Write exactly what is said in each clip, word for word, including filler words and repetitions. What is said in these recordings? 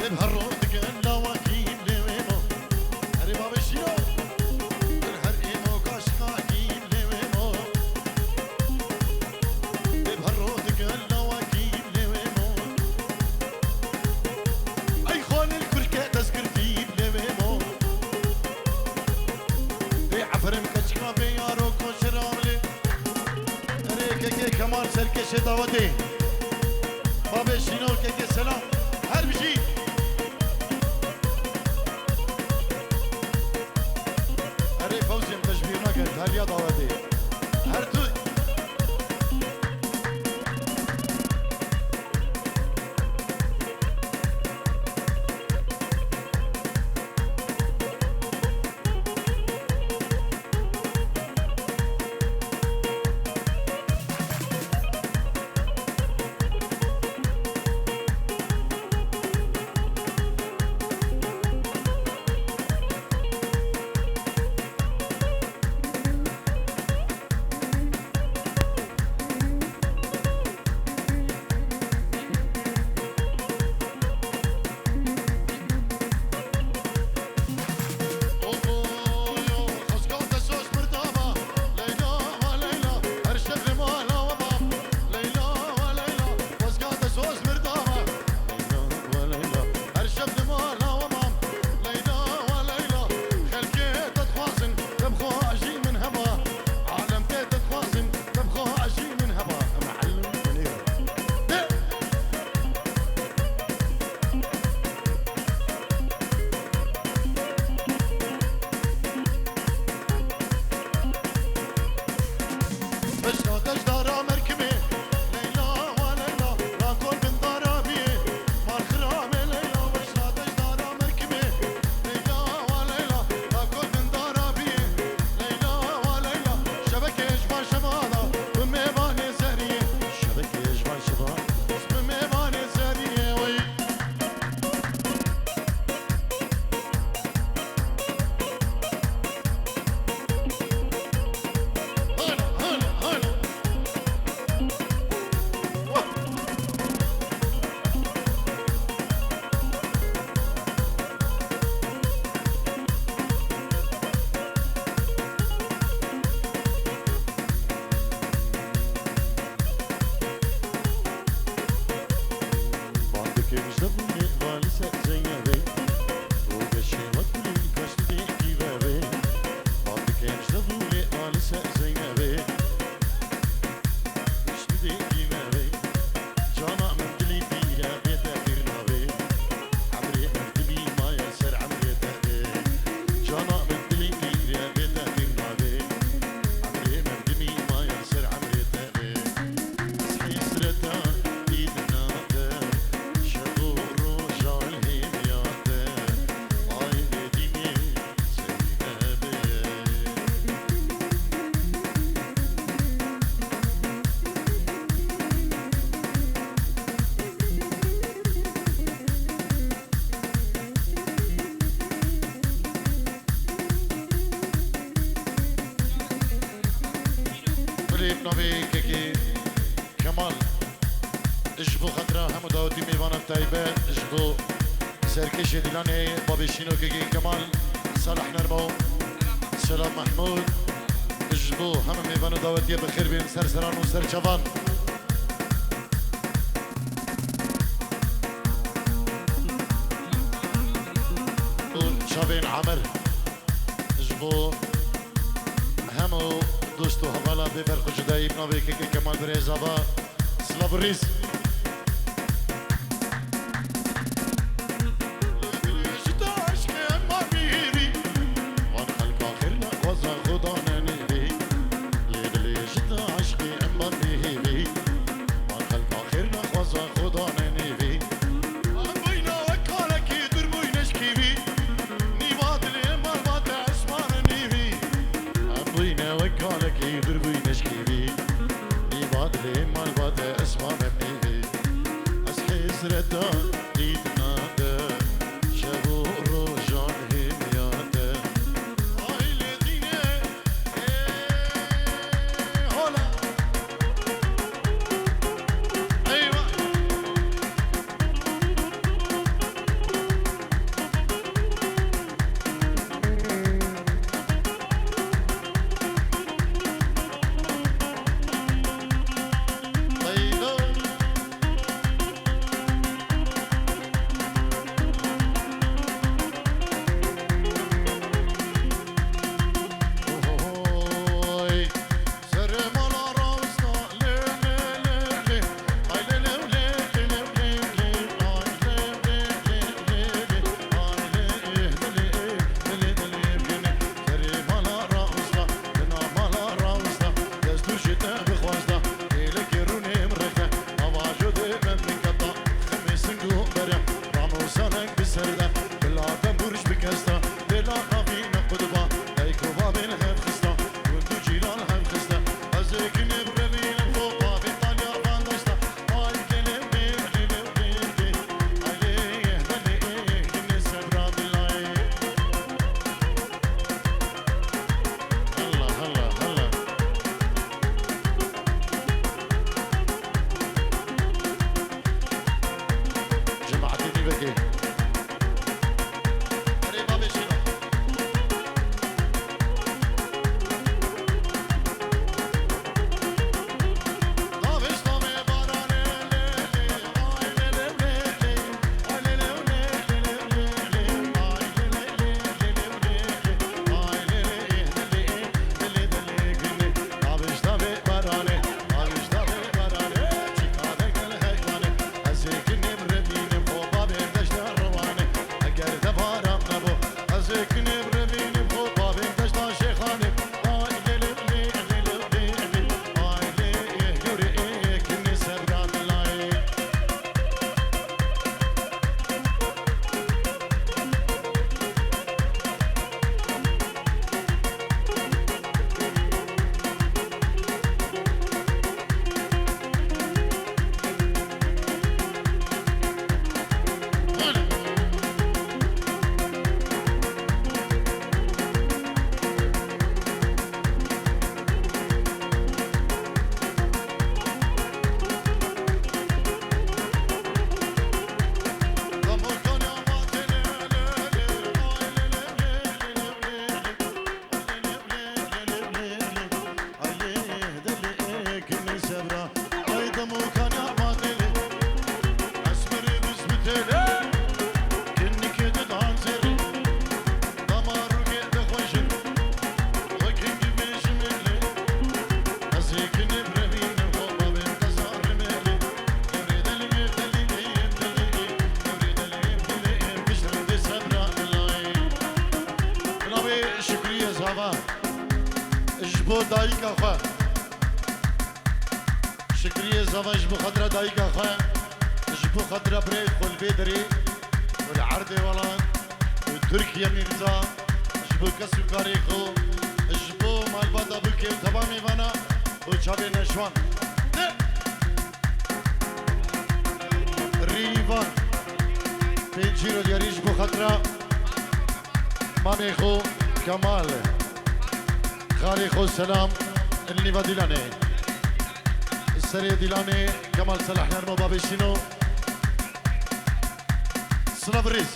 Her roj digel lawakî lê wê mo. Erê bavê şîro. Her êmo kaşka kî lê wê mo. Ê her roj digel lawakî lê wê mo. Ey xalil kurke destgirtî lê wê mo. Ê eferin keçika bê yaro koşir amlê. Erê kekê Kemal serkeşê dawetê. Babê Şîno kekê selam. Her bijî. Erê Fewzî em te ji bîr nakin, heriya dawetê. Her tu. Bilê navê kekê Kemal. Ji bo xatira hemû dawetî mêvana taybe, ji bo serkêşê Dîlanê, babê Şîno kekê Kemal, Salah Nermo, Selam Mehmûd, ji bo hemû mêvana dawetiyê bi xêr bên ser seran û ser çavan. Û çavên Amir. Ji bo hemû dost û hevala bê ferq û cudayî bi navê kekê Kemal Birêz Ava. Silav û rîz. Ji te eşqê em ma bihêvî. Van xelka xêr nexwaza Xuda nenêvî. Lê dilê ji te eşqê em ma bihêvî. Van xelka xêr nexwaza Xuda nenêvî. Em bûyne wek kalekî dur bûyne ji kîvî. Nîva dilê malbate esmane nîvî. Em bûyne wek kalekî dur bûyne ji kîvî. Nîva dilê malbate esmane nîvî. Bi ser de bila tembûr ji bi kes de, bêla navîne qudba, dayik û bavên hev xista, gund û cîran hev xista. Ez ê kinê bi revînim xwe, bavê Talya van deşta. Ay lê lê lê lê lê lê lê. Ay lê lê lê lê, kinê sebra dilay. Allah, Allah, Allah. Cemaetê dîvekê. Erê, bavê Şîro. Davêj davê baranê lê lê, ay lê lê lê lê, ay lê lê lê lê lê lê, ay lê lê lê lê lê lê, ay lê lê lê lê lê lê lê, kinê. Davêj davê baranê, davêj davê baranê, çîka de gel heywanê. Ez ê kinê bi revînim xwe, bavê deşta rewanê. Eger de baran nebû, ez ê kinê bi revînim xwe, bavê deşta şêxanê. Ay lê lê lê lê lê lê lê, ay lê, eh, gurê, eh, kinê sebra dilayê. Bi navê Şukriyê Zava, ji bo dayika xwe. Şukriyê Zava ji bo xatira dayika xwe, ji bo xatira birê xwe li vê derê û li erdê welat û Tirkiye Mîrza, ji bo kes û karê xwe, ji bo malbata bûkê û tevamê vana û çavê neşwan. Rîvan. Pêncî ro diyarî ji bo xatira mamê xwe Kemal. Xalê xwe Selam. Nîva Dîlanê. Serê Dîlanê Kemal Selah Nermo babê Şîno. Silav û rêz.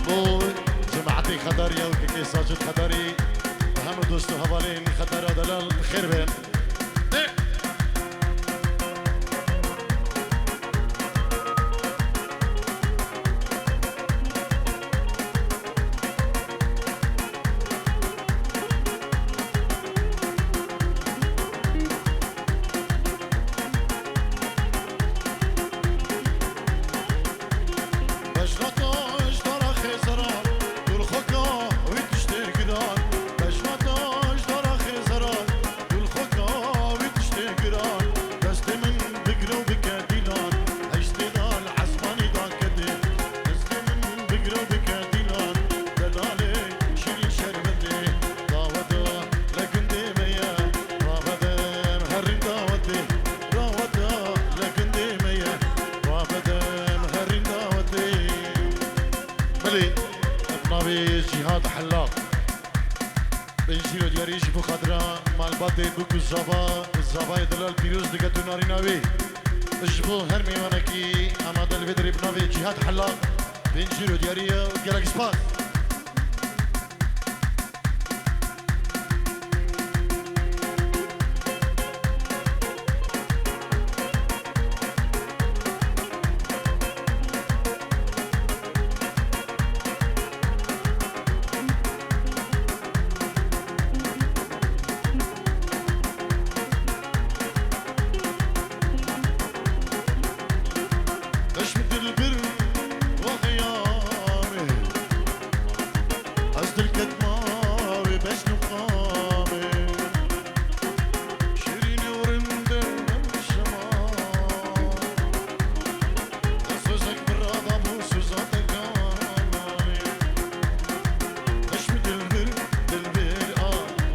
Bo cemaetê Xedarî û kekê Sacid Xedarî, hemû dost û hevalên Xedara delal xêr bin. Belê, bi navê Cîhad Hellaq. Pêncî ro diyarî ji bo xatira malbatê bûk û zava, zavayê delal pîroz dike tu narîna wê. Ji bo her mêvanekî amade li vê derê bi navê Cîhad Hellaq. Bin jîro diyarî ye û gelek spas. Eşm dilbir wexyame, ez dilket ma wê beşn û qame. Şirînî û rinde şima. Sözek bi rada bû, soza te kanayê. Eşm dilbir, dilbir a,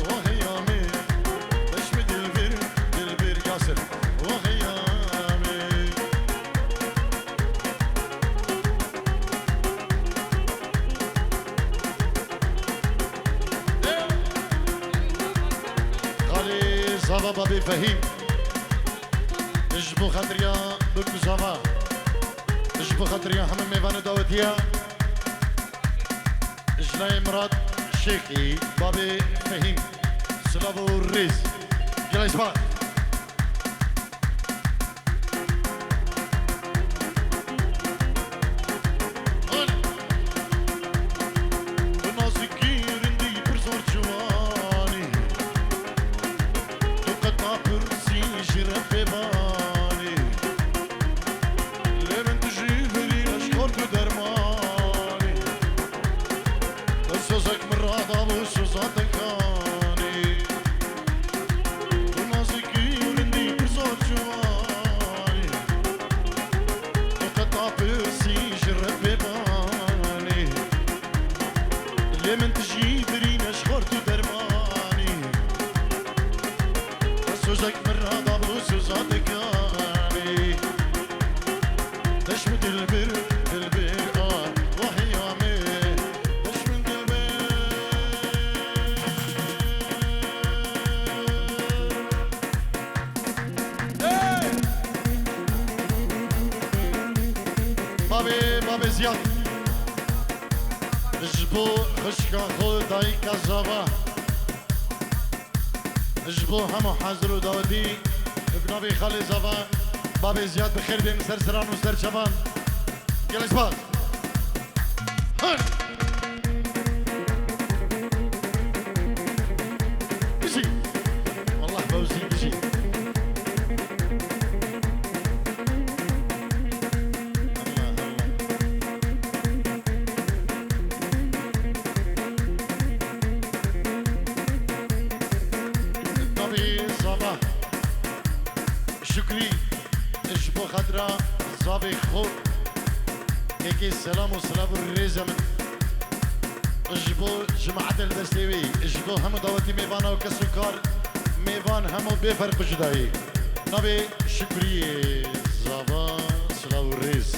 waheyame. Eşm dilbir, dilbir Yasir, waheyame. Xalê Zava babê Fehîm. Ji bo xatir ya Bikuzava, ji bo xatir ya hemû mêvanê dawetiya, ji layê Mirat Şêxî, babê Fehîm, silav û rêz. Gelek spas. Tu nazikî rindî pir zor ciwanî. Tu qeta pirsî ji Rebbê banî. Lê min tu jî birî ez xort û dermanî. Tu sozek min radabû soza te kanî. Tu nazikî û rindî pir zor ciwanî. Tu qeta pirsî ji Rebbê banî. Lê min tu jî birî ne ji xort û dermanî. Sozek min radabû soza te kanî. Deş min dilbir, dilbir a, wahya me. Deş min dilbir. Hey! Babê, babê Ziyad. Ji bo xwişka xwe dayika Zava. Ji bo hemû hazir û dawetî, bi navê Xalê Zava, babê Ziyad bi xêr bên ser seran û ser çavan. Gelek spas. Hır. Bijî. Allah Fewzî bijî. Allah Allah. Tabii sabah. Şükrî, ji bo xatira zavê xwe, kekê selam û silav û rêza min. Ji bo cemaetê li destê wî, ji bo hemû dawetî mêvana û kes û kar, mêvan hemû bê ferq û cudayî. Navê Şükriyê Zava, silav û rêz.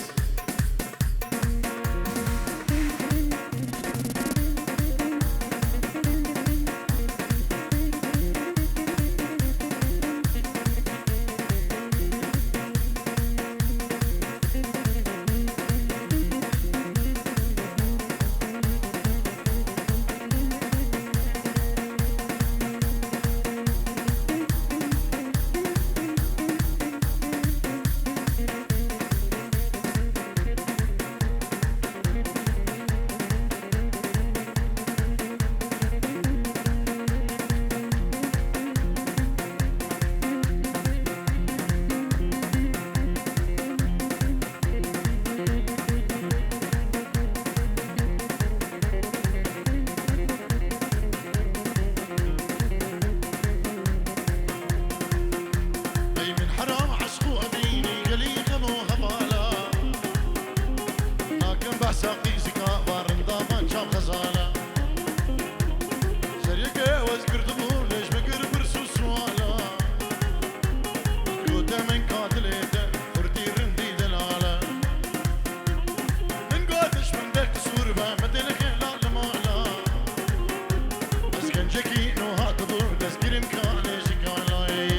Ey min heram eşq û evînî gelî xem û hevala. Nakim behsa qîzika barinda van çav xezala. Seriyeke wez girdibû lêj me kir pirs û suala. Gote min katilê te xurtî rindî delala. Min got ji min dek qisûr be, min têne xêla li mala. Ez gencekî nû hatibû, destgirîm kalê ji kalayê.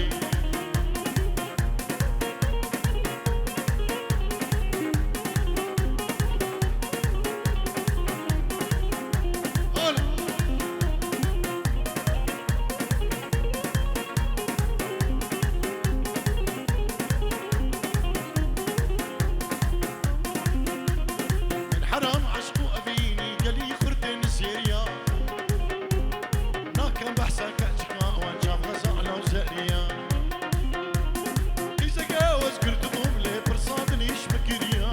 Heram eşq û evînî gelî xurtê nisêriya. Nakem behsa keçika wan çav xezala û zeriya. Qîzeke wez girtibûm lê pirsa din îş bikiriya.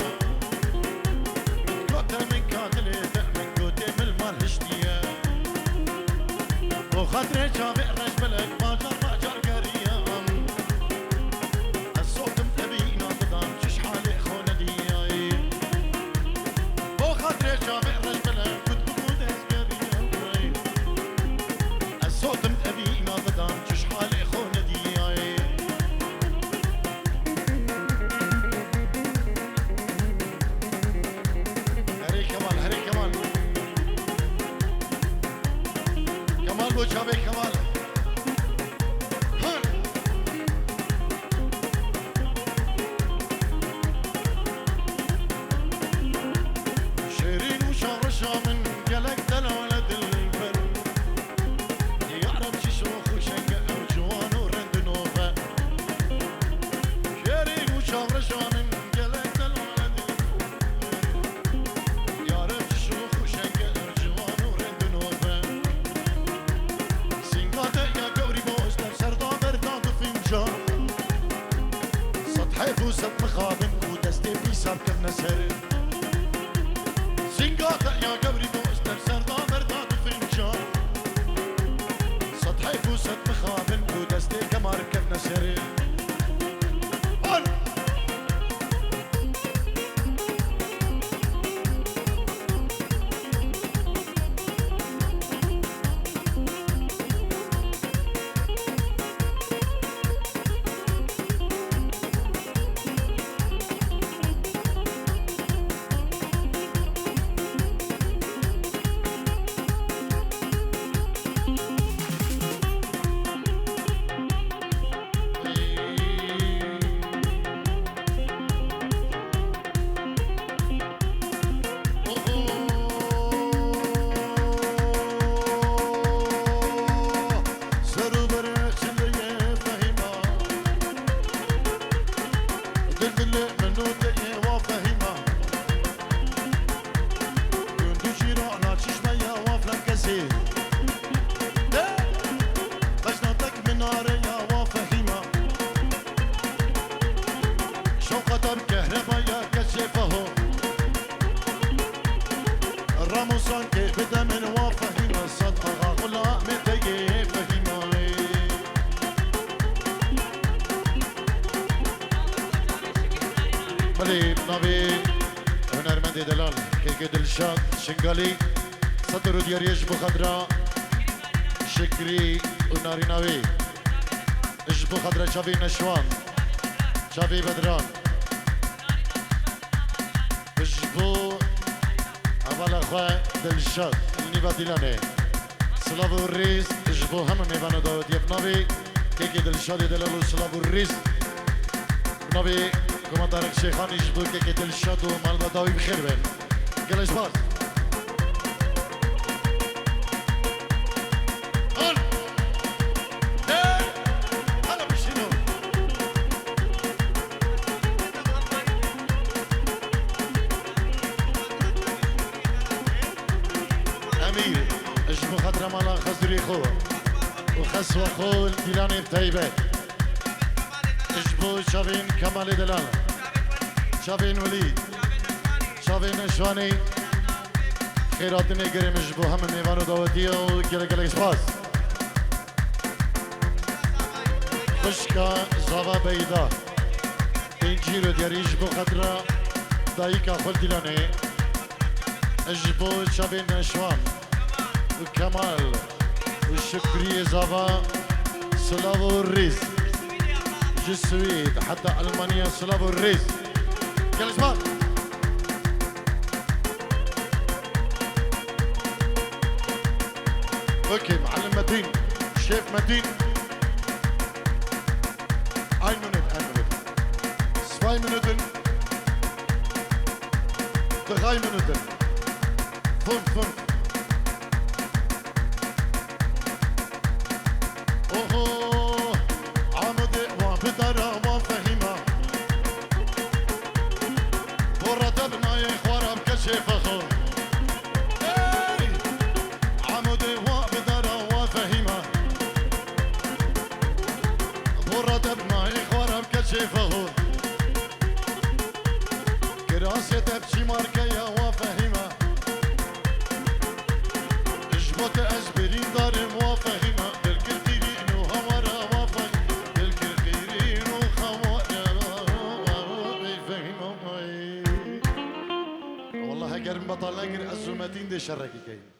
Gote min katilê te min gotê milman hiştiye. Bo xatirê çavê reş belek bacar bacar geriyam. Ez sotim evîna didan çiş halê xwe nediyayê. Bo xatirê çavê reş belek gotbû dest geriyam. Ez sotim evîna didan çiş halê xwe nediyayê. Herê Kemal, herê Kemal. Kemal bo çavê Kemal. Hı. Şêrîn û şareşa min gelek delal e dilber. Yarem çiş û xweşeng e ew ciwan û rend û nov e. Şêrîn û şareşa min gelek delal e dilber. Yarem çiş û xweşeng e ew ciwan û rend û nov e. Sîngate ya gewrî bo ez tev serda berda du fincan. Sed heyf û sed mixabin ku destê pîsa bikevne ser. Sîngate ya gewrî bo ez tev serda berda du fincan. Sed heyf û sed mixabin ku destê kemar bikevne ser. Hol! Ser û berê çileyê Fehîma. Dil dilê min û te yê wa Fehîma. Gund û cîrana çişme ya wa filan kesê. De, bejna tek minare ya wa Fehîma. Şewqata bi kehreba ya keçê Feho. Ramusan kê bide min wa Fehîma, Sed Axa xulamê te yê Fehîma. Belê, navê hunermendê delal, Kêkê Dilşad Şingalî, sed euro diyariyê ji bo xatira Şikrî û narîna wê. Ji bo xatira çavê Neşwan, çavê Bedran. Ji bo hevala xwe Dilşad, li nîva Dîlanê. Silav û rêz ji bo hemû mêvan û dawetiyê. Bi navê Kêkê Dilşadê delal û silav û rêz. Bi navê Komandarek Şêxanî ji bo Kêkê Dilşad û malbata wî bi xêr bin. Gelek spas. Al. Hey. Hala bişîno. Emîr, ji bo xatira mala Xezûrê xwe û xeswa xwe Dîlanê bi taybet. Ji bo çavên Kemalê Delal, çavên Welî, çavên Neşwanê, xêratinê gerê min ji bo hemû mêvan û dawetiyê û gelek gelek spas. Xwişka Zava Beyda, pêncî ro diyarî ji bo xetira dayika xwe Dîlanê, ji bo çavên Neşwan û Kemal û Şukriyê Zava, silav û rêz. Ji Swêd heta Elmanya silav û rêz. Gelek spas. Okey, Muallim Metîn, Şêf Metîn. Ein Minute, ein Minute. Zwei Minuten. Drei Minuten. Fünf, fünf. Oho, Amedê wan bi dara wan fehîma. Borate bi nayê xwara bi keşê Fexo. Ey! Amûdê wa bi dara wa Fehîma. Bora debna îxwara bi keçê Fexo. Kirasê debçî markeya wa Fehîma. Ji bo te ez birîndar im wa Fehîma. Dilkir qîrîn û hawara wa Fehîma. Dilkir qîrîn û hawara wa Fehîma. Wallah, heger min betal nekir, ez û Metîn dê şerekî keyin.